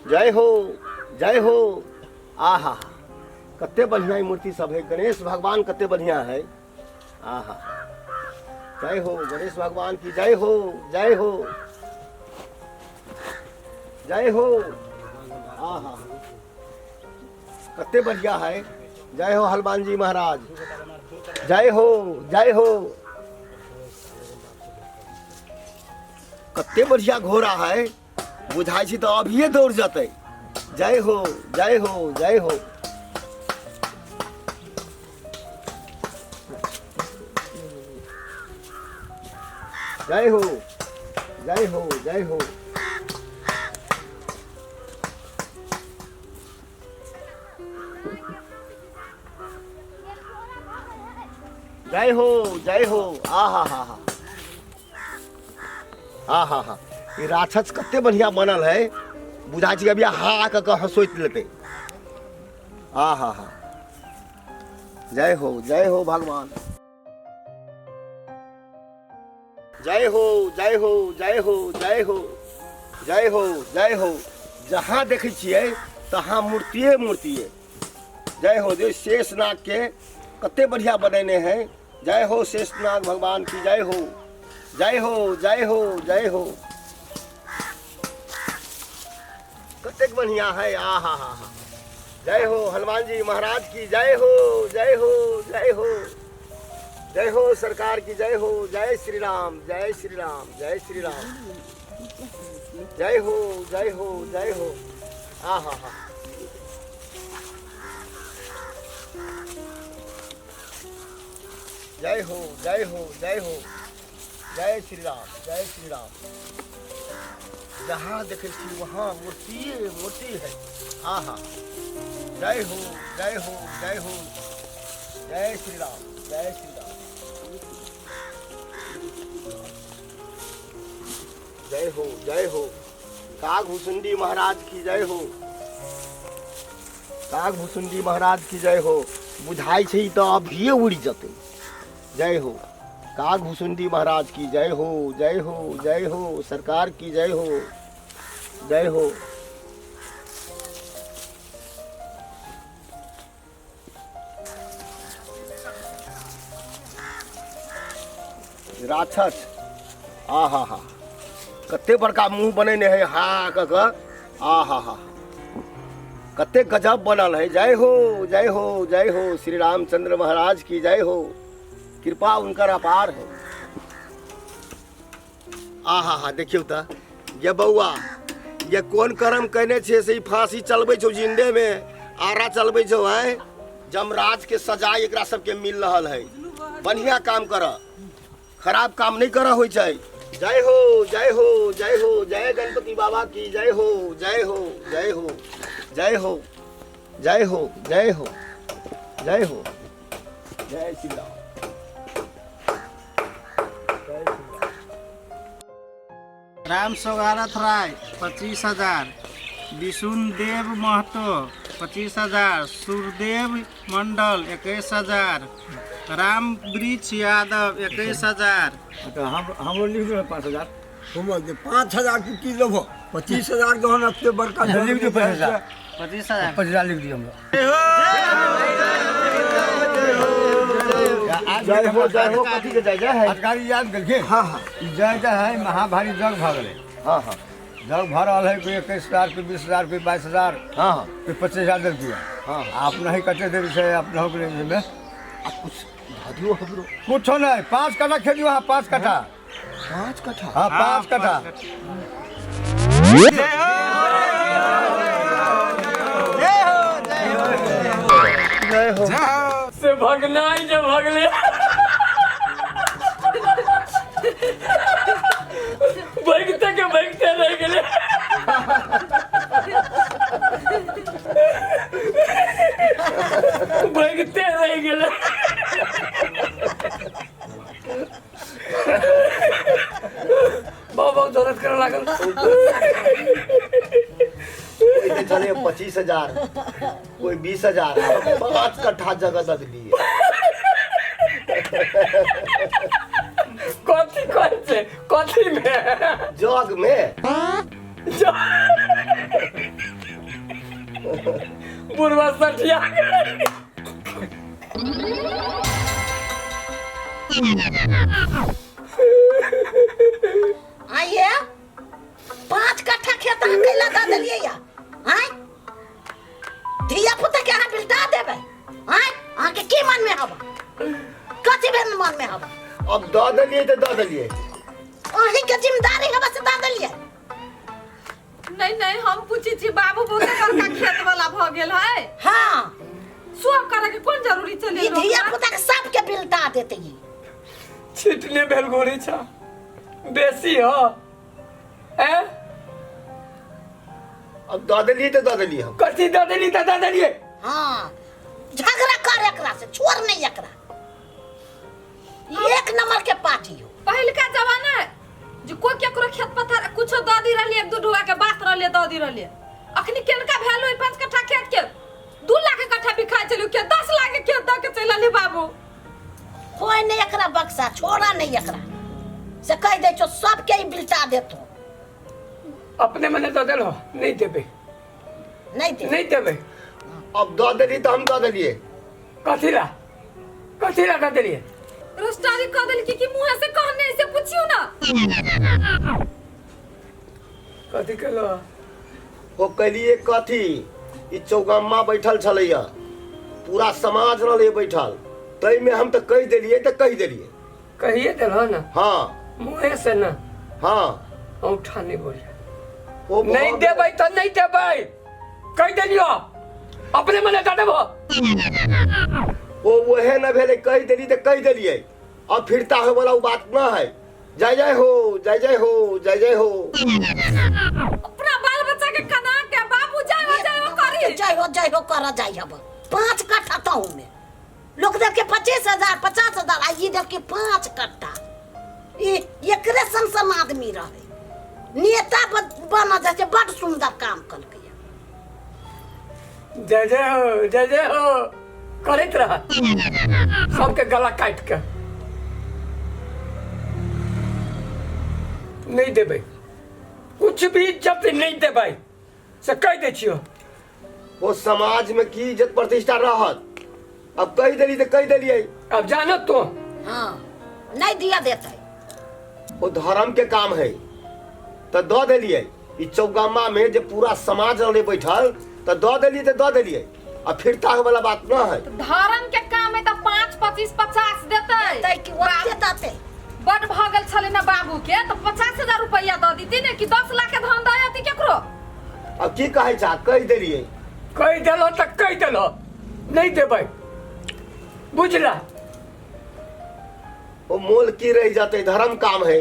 जय हो, जय हो। आहा, कते बढ़िया ई मूर्ति सब है। गणेश भगवान कते बढ़िया है। आहा, जय हो गणेश भगवान की जय हो, जय हो, जय हो। आहा, कते बढ़िया है। जय हो हनुमान जी महाराज, जय हो, जय हो। कते बढ़िया घोड़ा है, बुझाई छी तो अभिये दौड़ जतै। जय हो, जय हो, जय हो। जय हो, जय हो, जय हो। जय हो, जय हो। आ हा हा हा, आ हा हा। ई राक्षस कते बढ़िया बनल है, बुझा छी अभी हा क के हंसोइत लेतै। आ हा हा, जय हो, जय हो भगवान, जय हो, जय हो, जय हो, जय हो, जय हो, जय हो। जहाँ देखै छियै तहाँ मूर्तिए मूर्तिए। जय हो। जे शेषनाग के कते बढ़िया बनेने है। जय हो शेषनाग भगवान की जय हो, जय हो, जय हो, जय हो। कतेक बढ़िया है। आ हा हा हा, जय हो हनुमान जी महाराज की जय हो, जय हो, जय हो, जय हो सरकार की जय हो। जय श्री राम, जय श्री राम, जय श्री राम, जय हो, जय हो, जय हो। आ हा हा, जय हो, जय हो, जय हो, जय श्री राम, जय श्री राम। जहाँ देखे छी वहाँ मूर्ति मूर्ति है। आ हा, जय हो, जय हो, जय हो, जय श्री राम, जय श्री राम, जय हो, जय हो। काकभूषुंडी महाराज की जय हो, काकभूषुंडी महाराज की जय हो। बुझाई छै तऽ अभिये उड़ि जतै। जय हो काकभूषुंडी महाराज की जय हो, जय हो, जय हो सरकार की जय हो, जय हो। राक्षस, आ हा हा, कते बड़का मुंह बनेने है हा क क। आ हा हा, कते गजब बनल है। जय हो, जय हो, जय हो श्री रामचंद्र महाराज की जय हो, कृपा उनकर अपार है। आ हा हा, देखियौ त ये बौआ, ये कोन कर्म कयने छियै से ई फांसी चलबै छौ जिंदे में, आरा चलबै छौ। आँय, जमराज के सजा एकरा सबके मिल रहल है। बढ़िया काम कर, खराब काम नहीं कर होइ छै। जय हो, जय हो, जय हो, जय गणपति बाबा की जय हो, जय हो, जय हो, जय हो, जय हो, जय हो, जय हो, जय श्री राम, जय श्री राम। राम सोगारथ राय 25,000, विशुन देव महतो 25,000, सूरदेव मंडल 21,000, राम वृक्ष यादव 21,000। तऽ हम हमरो लिख दियौ 5,000। हम 5,000 के की लेबो, 25,000 जहन एते बड़का लिख दियौ 25,000। 25,000। 25,000 लिख दियौ हमरा। जय हो, जय हो। कथी के जय जय है? अधिकारी याद गेलखिन। हाँ हाँ। ई जय जय है महाभारी जग भऽ गेलै। हाँ हाँ। जग भऽ रहल है, कोई 21,000, कोई 20,000, कोई 22,000, हाँ हाँ। कोई 25,000 देलकै। हाँ। आ अपना ही कते देरी छै अपना के में। आ कुछ धऽ दियौ हमरो। कुछो नहीं, 5 कट्ठा खेती वहाँ, 5 कट्ठा। 5 कट्ठा? हाँ, 5 कट्ठा। जय हो। से भगनाई जब भगले भगते के भगते रह गेले। भगते रह गेले। बहुत बहुत दर्द करे लागल। कोई के चले 25,000, कोई 20,000, 5 कट्ठा जगह दे दिए। कथी कथी में? जग में। बुढ़वा सठिया गेलै। आइए, 5 कट्ठा खेत अहाँ कैला दऽ देलियै या? आँय, धिया पुता के अहाँ बिलटा देबै? आँय, अहाँके की मन में हवा, कथी भेल मन में हवा? अब दऽ देलियै तऽ दऽ देलियै। अहीं के जिम्मेदारी हवा से दऽ देलियै। नहीं नहीं, हम पूछी छी, बाबू बहुते बड़का खेत वाला भ गेल है। हाँ। सो करे के कोन जरूरी चले? ई धिया पुता के सबके बिलटा देते ई। छिटने भेल गोरी छा बेसी हो ए। अब दऽ देलियै तऽ दऽ देलियै हम। कथी दऽ देली तऽ दऽ देलियै? हाँ, झगड़ा कर एकरा से, छोड़ नहीं एकरा, एक नंबर के पार्टी हो। पहिलका जमाना है जे कोई केकरो खेत पथार कुछो दऽ दी रहलियै, एक दू ढुआ के बात रहलियै दऽ दी रहलियै। अखनी केनका वैल्यू है 5 कट्ठा खेत के? 2 लाख कट्ठा बिखाइ चलू के 10 लाख के खेत दऽ के चलि अयली बाबू। कोई नहीं एकरा बक्सा, छोड़ा नहीं एकरा से, कह दे छो सबके ई बिलटा देतो। अपने मने दऽ देलहो, नहीं देबै। नहीं दे। नहीं देबै। अब दऽ देलियै तऽ हम दऽ देलियै। कथी ला, कथी ला दऽ देलियै? रजिस्ट्री कऽ देलकी कि मुँह से कहने से पूछियो ना। कथी केलो? ओ कहलियै कथी, ई चौगामा बैठल छलैया, पूरा समाज रहलै बैठल, ताहिमे हम तऽ कहि देलियै तऽ कहि देलियै। कहिए देलहो ना? हाँ। मुँहे से ना? हाँ। औठा नहीं बोलिए। ओ नहीं देबै तऽ नहीं देबै, कहि देलियो, अपने मने दऽ देबो। ओ वहे न भेलै, कहि देली तऽ कहि देलियै, अब फिरता होय वाला ओ बात न है। जय जय हो, जय जय हो, जय जय हो। अपना बाल बच्चा के कना के बाबू जाय हो जाय हो करी। जय हो जय हो कर जाय हब। 5 कट्ठा तहु में लोग देख के 25,000 50,000, आ ई देख के 5 कट्ठा। ई एकरे सन सन आदमी रहे, नेता बन जाइ छै, बड सुंदर काम कलकै। जय जय हो, जय जय हो करैत रह सबके गला काटि के। नहीं देबै कुछ भी इज्जत नहीं देबै से कहि दै छियौ। ओ समाज में की इज्जत प्रतिष्ठा रहत? अब कहि देली तऽ कहि देलियै। अब जानो तो। हाँ, नहीं दिया देते। ओ धर्म के काम है तऽ दऽ देलियै। ई चौगामा में जे पूरा समाज रहलै बैठल, तऽ दऽ देलियै तऽ दऽ देलियै, आ फिरता होय वाला बात न है। धर्म के काम है तऽ 5 25 50 देतै। देतै कि ओते देतै? बड भऽ गेल छलै ने बाबू के तऽ 50,000 रुपैआ दऽ दीती ने, कि 10 लाख के धन दऽ अती केकरो। अब की कहै छा, कहि देलियै। कहि देलहो तऽ कहि देलहो, नहीं देबै, बुझला? ओ मोल की रह जाते, धर्म काम है।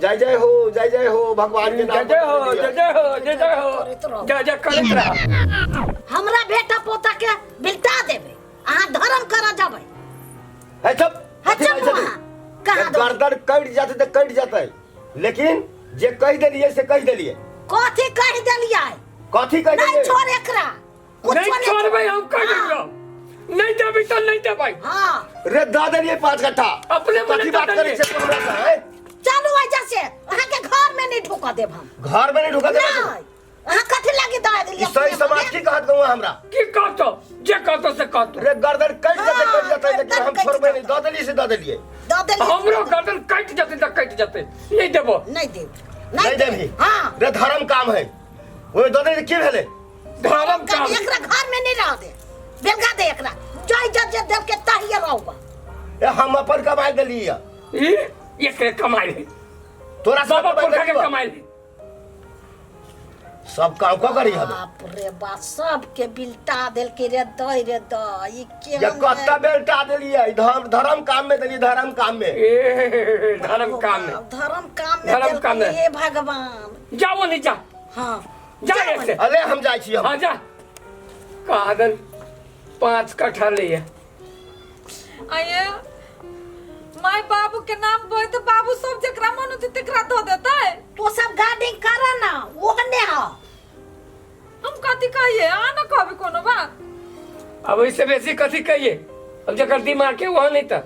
जय जय हो, जय जय हो, भगवान के नाम जय जय हो, जय जय हो, जय जय हो, जय जय करैत रह। हमरा बेटा पोता के बिलटा देबै, अहाँ धर्म करऽ जेबै। है चुप। है चुप, वहाँ कहाँ दो? गर्दन कटि जाते तऽ कटि जाते, लेकिन जे कहि देलियै से कहि देलियै। कथी कहि देलियै? कथी कहि नहीं देलियै? छोड़ एकरा, कुछो नहीं छोड़बै हम, कहि देलियौ, नहीं देबै तऽ नहीं देबै। हाँ। रे दऽ देलियै 5 कट्ठा। अपने मने कथी दऽ बात करै देलियै। छै हमरा से, हैं? चलू एजा से, अहाँ के घर में नहीं ढुकऽ देब हम। घर में नहीं ढुकऽ देबै? नहीं, अहाँ कथी लागी दऽ देलियै? ई सही समाज की कहत गौआ हमरा? की कहतो, जे कहतो से कहतो। रे गर्दन कटि जेतै, कटि जेतै, लेकिन हम गर्दन छोड़बै कटि नहीं। दऽ देलियै से दऽ देलियै। दऽ देलियै। हमरो गर्दन कटि जेतै तऽ कटि जेतै, नहीं देबो। नहीं देब। नहीं देबही? हाँ। रे धर्म काम है, ओहि दऽ देलियै की भेलै? धर्म काम। एकरा घर में नहीं रह दे, बेलगा दे एकरा, जय जय जय देव के ताहिए रहूगा। ए हम अपन कमाई देलियै। ई एकरे कमाई है। तोरा सब बाबा कमाई पुरखा के देलियै। कमाई है। सब काम कऽ करी हबे। बाप रे बाप, सबके बिलटा देलकै रे दई रे दई, ई केहन ये कत्ता बेलटा देलियै? धर्म काम में देलियै, धर्म काम में। ए धर्म काम में, धर्म काम में धर्म देलकै, काम में। हे भगवान। जाओ नहीं जा। हाँ। जा ऐसे। अरे हम जाइ छी हम। हाँ जा। कहादन 5 कट्ठा लैया। आये माय बाबू के नाम बोए तो बाबू सब जकरा मन होते तकरा दऽ देतै। तो सब गार्डिंग कर ना, ओहने ह। हम कथी कहिए, आ न कहबी कोनो बात। अब ऐसे बेसी कथी कहिए, अब जकर दिमाग के वहाँ नहीं था।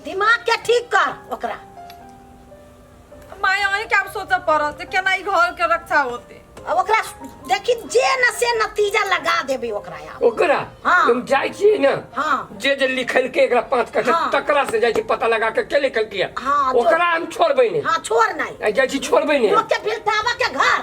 दिमाग के ठीक कर ओकरा। सोचऽ पड़त जे केना ई घर के रक्षा होते। अब ओकरा देखी जे न से नतीजा लगा देबे ओकरा आब। ओकरा हाँ। हम जाइ छियै ने। हाँ। जे जे लिखलकै एकरा 5 कट्ठा, हाँ। तकरा से जाइ छी पता लगा के के लिखलकै। हाँ, ओकरा हम छोड़बै नहि। हाँ, छोड़ नहीं। आ जाइ छी, छोड़बै नहि। लोग के बिलटावा के घर।